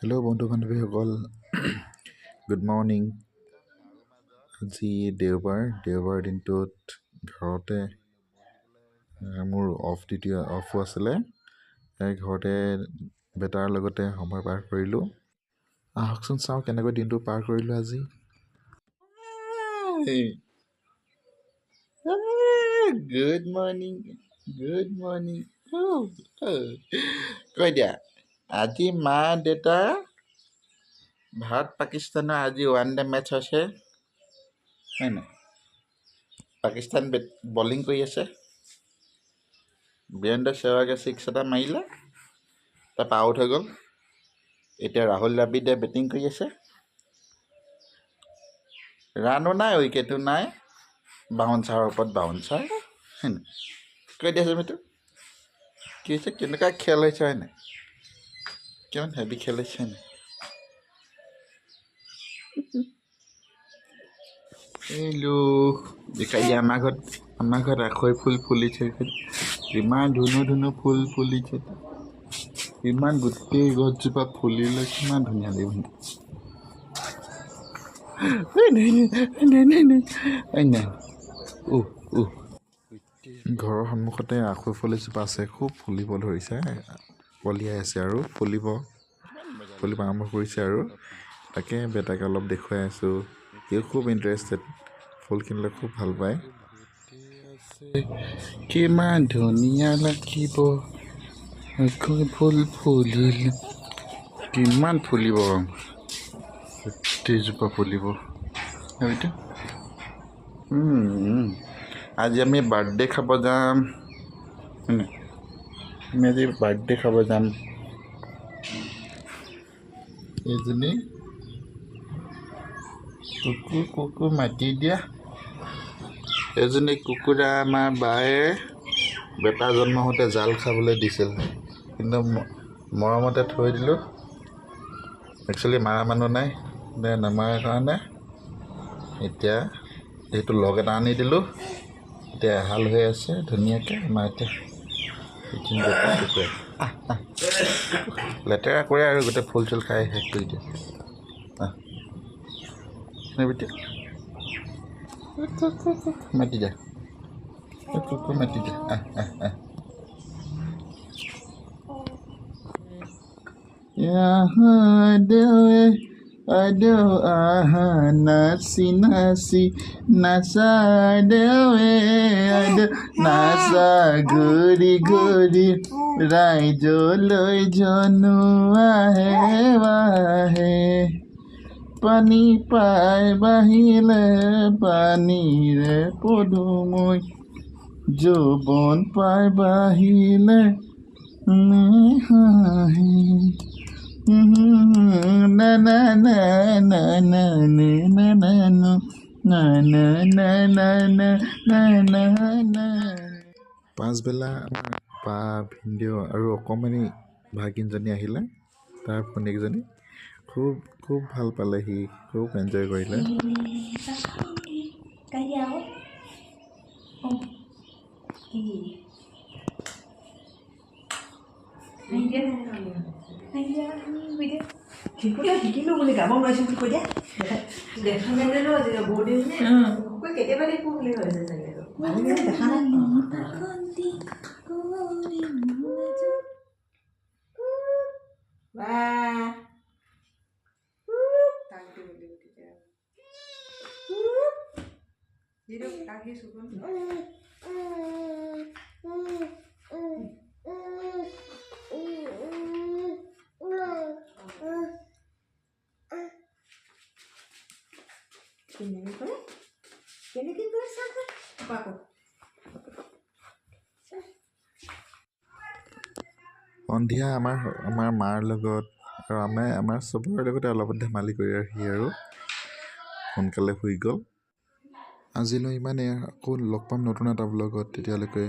Hello' বন্ধু বান্ধৱীসকল, good morning. আজি দেওবাৰ। দেওবাৰ দিনটোত ঘৰতে মোৰ অফ ডিউটি অফো আছিলে, ঘৰতে বেটাৰ লগতে সময় পাৰ কৰিলোঁ। আহকচোন চাওঁ কেনেকৈ দিনটো পাৰ কৰিলোঁ আজি। গুড মৰ্ণিং, গুড মৰ্ণিং কৈ দিয়া। আজি মা দেউতা ভাৰত পাকিস্তানৰ আজি ওৱান ডে মেটচ হৈছে, হয় নাই? পাকিস্তান বলিং কৰি আছে। বীৰেন্দ্ৰ সেহৱাগে ছিক্স এটা মাৰিলে, তাৰপৰা আউট হৈ গ'ল। এতিয়া ৰাহুল দ্ৰাবিড়ে বেটিং কৰি আছে। ৰানো নাই, উইকেটো নাই, বাউন্সাৰৰ ওপৰত বাউন্সাৰ, হয় নাই? কৈ দিয়াচোন এইটো কি হৈছে, কেনেকুৱা খেল হৈছে, হয় নাই? কিমান হেভি খেল হৈছে, হয় নাই? হেল্ল' দেখাই দিয়া, আমাৰ ঘৰত আখৈ ফুল ফুলিছে। ইমান ধুনীয়া ধুনীয়া ফুল ফুলিছে, ইমান গোটেই গছজোপা ফুলিলে কিমান ধুনীয়া লাগিব। নাই, উহ। ঘৰৰ সন্মুখতে আখৈ ফুল এজোপা আছে, খুব ফুলিব ধৰিছে, কলিয়াই আছে আৰু ফুলিব ফুলিব আৰম্ভ কৰিছে আৰু তাকে বেটাকে অলপ দেখুৱাই আছোঁ। সিও খুব ইণ্টাৰেষ্টেড, ফুল কিনিলে খুব ভাল পায়। কিমান ধুনীয়া লাগিব ফুল ফুলিলে, কিমান ফুলিব, গোটেইজোপা ফুলিব। সেইটো আজি আমি বাৰ্থডে খাব যাম। আমি আজি বাৰ্থডে খাব যাম। এইজনী কুকুৰ, কুকুৰ মাতি দিয়া। এজনী কুকুৰা আমাৰ বায়ে বেটা জন্ম হওঁতে জাল খাবলৈ দিছিল, কিন্তু মৰমতে থৈ দিলোঁ। একচুৱেলি মাৰা মানুহ নাই, নামাৰাৰ কাৰণে এতিয়া এইটো লগ এটা আনি দিলোঁ। এতিয়া এহাল হৈ আছে ধুনীয়াকৈ। আমাৰ এতিয়া লেতেৰা কৰে আৰু গোটেই ফুল চুল খাই শেষ কৰি দিয়ে। মাতি দিয়া, কুকুৰ মাতি দিয়া। আহ আহ আহ। দেও আহা, নাচি নাচি নাচা দেৱে, নাচা ঘূৰি ঘূৰি ৰাইজলৈ জনোৱাহে বাহে। পানী পাই বাঢ়িলে পানীৰে পদুমৈ, যৌৱন পাই বাঢ়িলে হাঁহি। না না না না না না না না না না না না না না না। পাছবেলা আমাৰ বা, ভিনদেউ আৰু অকণমানি ভাগিনজনী আহিলে, তাৰ ভনীয়েকজনী। খুব খুব ভাল পালে, সি খুব এনজয় কৰিলে। শিকিলো বুলি গাব নোৱাৰিছো বুলি কৈ দিয়া। দেখা নাই জানো আজি বহুত দিন, কেতিয়াবা দেখো বুলি হৈছে চাগে। দেখা নাই। কেনেকৈ কৰে চাহ। সন্ধিয়া আমাৰ মাৰ লগত আৰু আমাৰ চবৰে লগতে অলপ ধেমালি কৰি আৰু সি আৰু সোনকালে শুই গ'ল। আজিলৈ ইমানেই, আকৌ লগ পাম নতুন এটা ব্লগত। তেতিয়ালৈকে বাই।